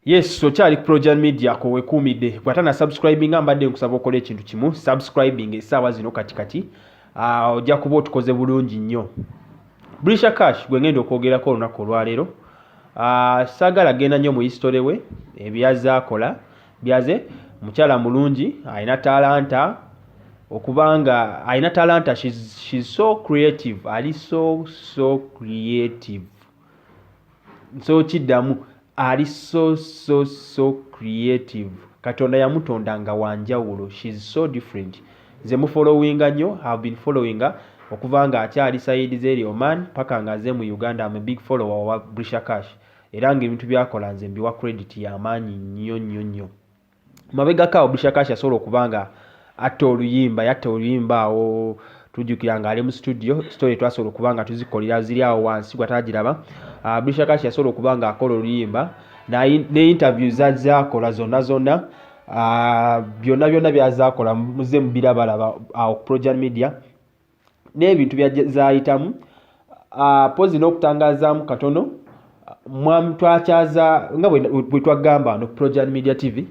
Yes, okyali Projan Media ko wekuumidde. Bw'atana subscribinga, mbadde nkusaba okola ekintu kimu, subscribing essaawa zino kati kati. Ojja kuba otukoze bulungi nnyo. Brisha Cash gwe ngenda okwogerako olunaku olwaleero. Saagala genda nnyo mu history we, ebyazaakola byaze. Mukyala mulungi, alina talanta, okubanga alina talanta. She's so creative, ali so so creative. So kiddamu, ali so so so creative. Katonda yamutonda nga wanjawulo. She's so different. Nze mufollowinga nnyo, have been following okuva nga akyali side zeri Oman paka nga aze mu Uganda. Am a big follower wa Brisha Cash, era nga ebintu byakola nze mbiwa credit y'amaanyi nnyo nnyo nnyo. Mabegako awo Brisha Cash asobola okuba nga atta oluyimba, yatta oluyimba awo, tujjukira nga ali mu studio. Story twasobola okuba nga tuzikolera ziri awo wansi gwatagiraba. Brisha Cash yasobola okuba nga akola oluyimba ne interview zakola zonna zonna, byonna byonna byazakola muze mubirabalaba awo ku Projan Media n'ebintu byazayitamu. Pozi n'okutangazaamu katono, twakyaza nga bwe twagamba wano ku Projan Media TV,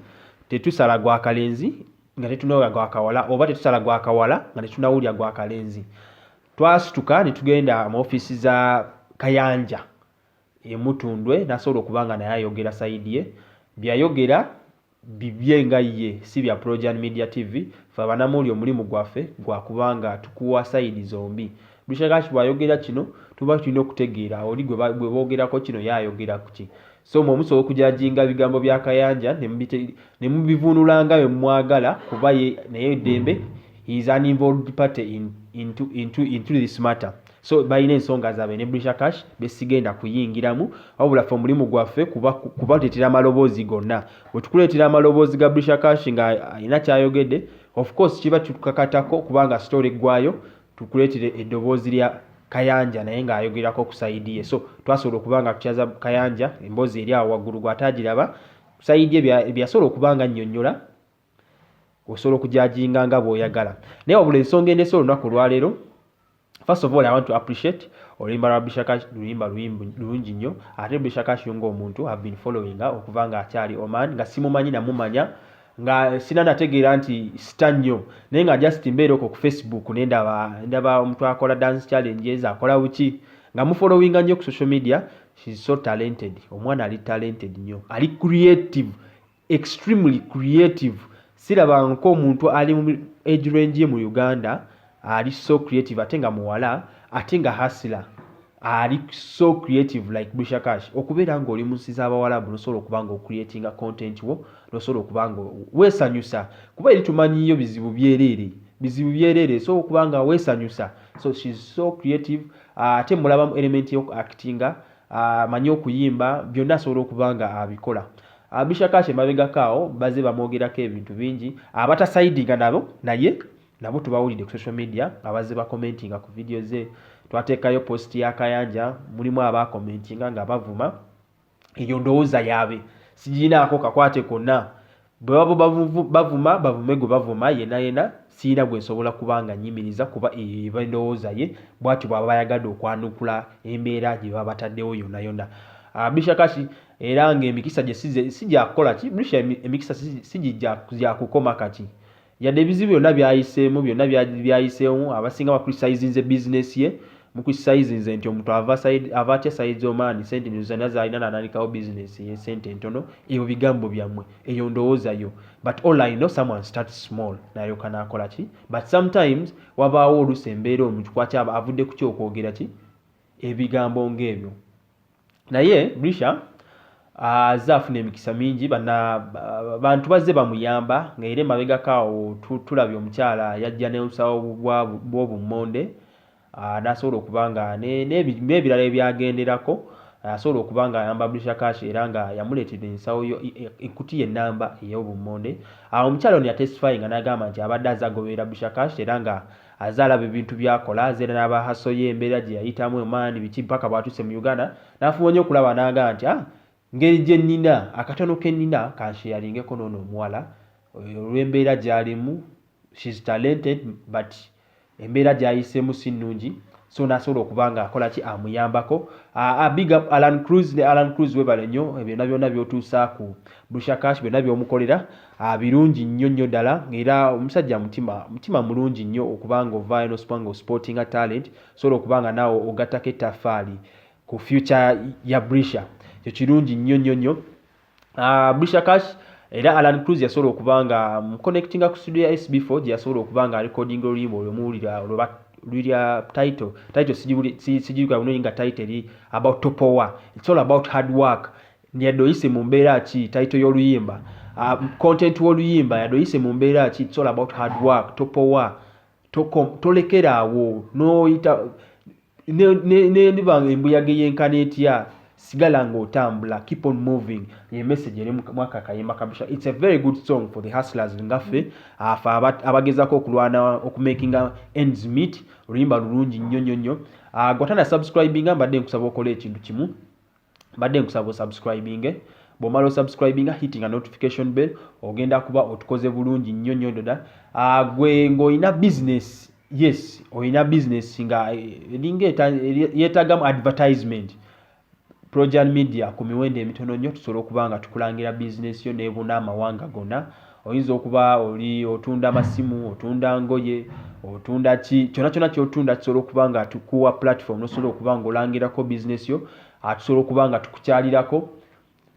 tetusala gwa kalenzi nga tetunawulira gwa kawala, oba tetusala gwa kawala nga tetunawulira gwa kalenzi. Twasituka ne tugenda mu ofiisi za Kayanja emutundwe, nasobola okuba nga naye ayogera side ye. Byayogera bibye nga ye, si bya Projan Media TV. Fe abanamawulire omulimu gwaffe gwakubanga tukuwa side zombi. Brisha Cash bw'ayogera kino, tuba tulina okutegeera oli gwe boogerako kino ye ayogera ku ki. So mwe musobola okujudginga bigambo bya Kayanja ne mubivuunula nga bwe mwagala, kuba ye naye eddembe, he is an involved party into this matter. So balina ensonga zaabwe ne Brisha Cash besigenda kuyingiramu, wabula ffe omulimu gwaffe kubaleetera amaloboozi gonna. Bwe tukuleetera amaloboozi ga Brisha Cash nga alina kyayogedde, of course kiba kitukakatako kubanga story eggwayo tukuleetere eddoboozi lya Kayanja naye ng'ayogerako ku side ye. So twasobola okuba nga tukyaza Kayanja, emboozi eri awo waggulu gw'ataagiraba, side ye byasobola okuba nga nnyonnyola. Osobola okujudginga nga bw'oyagala, naye wabula ensonga endese olunaku olwaleero, first of all, I want to appreciate oluyimba lwa Brisha Cash. Luyimba lulungi nnyo. Ate Brisha Cash ng'omuntu, have been following okuva nga akyali Oman, nga simumanyi, namumanya nga sina nategeera nti star nnyo, naye nga just mbeera okwo ku Facebook nendaba ndaba omuntu akola dance challenges, akola buki, nga mufollowinga nnyo ku social media. She's so talented. Omwana ali talented nnyo, ali creative, extremely creative. Siraba nk'omuntu ali mu age range ye mu Uganda ali so creative, ate nga muwala, ate nga hustler, ali so creative like Brisha Cash. Okubeera ng'oli mu nsi z'Abawalabu nosobola okuba nga ocreatinga content wo, nosobola okuba nga weesanyusa, kuba eri tumanyiyo bizibu byereere, bizibu byereere. So okuba nga weesanyusa, so she's so creative. Ate mulabamu element y'oku actinga, amanyi okuyimba, byonna asobola okuba nga abikola. Brisha Cash emabegako awo bazze bamwogerako ebintu bingi, abatasidinga nabo, naye nabo tubawulidde ku social media, abazze bacommentinga ku video ze. Twateekayo post ya Kayanja, mulimu abacommentinga nga bavuma. Eyo ndowooza yaabwe, sigirinaako kakwate konna. Bwe baba bavuma, bavume gwe bavuma yena yena, siina gwe nsobola kuba nga nnyimiriza, kuba eyo eba endowooza ye, bw'atyo bw'aba bayagadde okwanukula embeera gye baba bataddewo yonna yonna. Brisha Cash era ng'emikisa gye si gyakukola ki, Brisha emikisa si gyakukoma kati, yadde ebizibu byonna byayiseemu, byonna byayiseemu. Abasinga bacriticinze bizinesi ye, mucriticinze nti omuntu ava atya side Oman, sente zonna zalina natandikawo bizinesi yesente entono. Ebyo bigambo byammwe, eyo ndowooza yo, but all I know, someone starts small nayoka nakola ki. But sometimes wabaawo oluusi embeera omuntu kwaki aba avudde ku kyokwogera ki ebigambo ng'ebyo. Naye Brisha azze afuna emikisa mingi, bana bantu bazze bamuyamba, nga era emabegako awo tulabye omukyala yajja n'obusawo bw'obummonde n'asobola okuba nga n'ebirala ebyagenderako asobola okuba nga ayamba Brisha Cash, era nga yamuleetera ensawo enkutiya ennamba ey'obummonde. Awo omukyala ono yatestify nga n'agamba nti abadde azze agoberera Brisha Cash, era nga azze alaba ebintu by'akola, azze era n'aba hustle ye, embeera gye yayitamu Oman, biki, paka bw'atuuse mu Uganda n'afuba nnyo okulaba, n'agamba nti, "Ah, ngeri gye nnina akatono ke nnina, kansharingeko n'ono omuwala olw'embeera gy'alimu. She's talented, but embeera gy'ayiseemu si nnungi." So nasobola okuba nga akola ki, amuyambako. Big up Alan Cruz ne Alan Cruz, webale nnyo byonna byonna byotuusa ku Brisher Kash, byonna byomukolera birungi nnyo nnyo ddala. Era omusajja mutima mulungi nnyo okuba nga ovaayo nosupa nga osupportinga talent, sobola okuba nga naawe ogattako ettaffaali ku future ya Brisher. Ekyo kirungi nnyo nnyo nnyo. Brisher Kash era Alan Cruz yasobola okuba nga connectinga ku studio ya SB4 gye yasobola okuba nga recording oluyimba olwo muwulira olwo lulya title sijirika bulungi nga title eri about topowa. It's all about hard work. Yadde oyise mu mbeera ki, title y'oluyimba, content w'oluyimba, yadde oyise mu mbeera ki, it's all about hard work. Topowa, tolekeraawo noyita nendibanga embuyaga eyenkana etya, sigala ng'otambula, keep on moving. Ye message eri mwaka akayimba kabisa. It's a very good song for the hustlers ngaffe afe abagezaako okulwana okumakinga ends meet. Oluyimba lulungi nnyo nnyo nnyo. Gwatana subscribinga, mbadde nkusaba okola ekintu kimu, mbadde nkusaba osubscribinge. Bw'omala osubscribinga, hitting a notification bell, ogenda kuba otukoze bulungi nnyo nnyo ddala. Gwe ng'olina business, yes, olina business nga eringa yeetagamu advertisement, Projan Media ku miwendo emitono nnyo tusobola okuba nga tukulangira bizinesi yo n'ebuna amawanga gonna. Oyinza okuba oli otunda amasimu, otunda ngoye, otunda ki, kyonna kyonna kyotunda, tusobola okuba nga tukuwa platform nosobola okuba nga olangirako bizinesi yo. Tusobola okuba nga tukukyalirako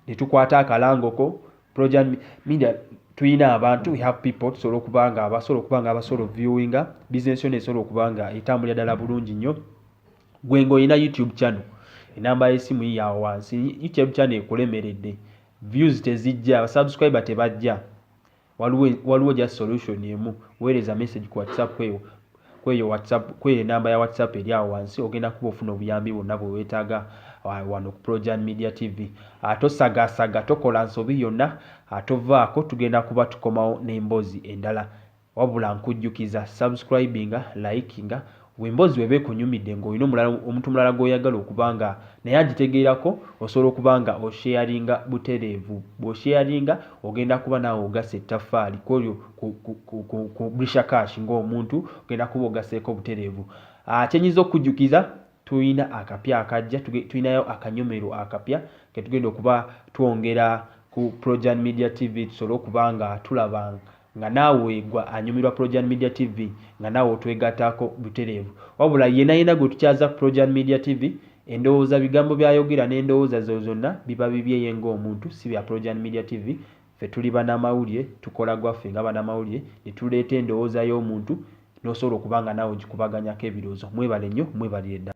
ne tukwata akalangoko. Projan Media tulina abantu, we have people, tusobola okuba nga abasobola okuba nga abasobola viewinga bizinesi yo nesobola okuba nga etambulira ddala bulungi nnyo. Gwe ng'olina YouTube channel, enamba y'essimu yiyawo wansi. YouTube channel ekulemeredde, views tezijja, abasubscriber tebajja, waliwo just solution emu: weereza message ku WhatsApp kweyo WhatsApp, kweyo enamba ya WhatsApp eri awo wansi, ogenda kuba ofuna obuyambi bwonna bwe weetaaga wano ku Projan Media TV. Tosagaasaga, tokola nsobi yonna, tovaako, tugenda kuba tukomawo n'emboozi endala. Wabula nkujjukiza, subscribinga, likinga emboozi weba ekunyumidde. Ng'olina omuntu mulala gw'oyagala okuba nga naye agitegeerako, osobola okuba nga osharinga butereevu. Bw'osharinga, ogenda kuba naawe ogassa ettaffaali kwolyo ku Brisher Kash ng'omuntu, ogenda kuba ogasseeko butereevu. Kyenyinza okukujjukiza, tulina akapya akajja, tulinayo akanyomero akapya ketugenda okuba twongera ku Projan Media TV, tusobole okuba nga tulaba nga naawe gwa anyumirwa Projan Media TV nga naawe otwegattako butereevu. Wabula yenna yenna gwe tukyaza ku Projan Media TV, endowooza, bigambo byayogera n'endowooza zo zonna biba bibyeye ng'omuntu, si bya Projan Media TV. Ffe tuli bannamawulire, tukola gwaffe nga bannamawulire ne tuleeta endowooza y'omuntu n'osobola okuba nga naawe ogikubaganyako ebirowoozo. Mwebale nnyo, mwebalire ddala.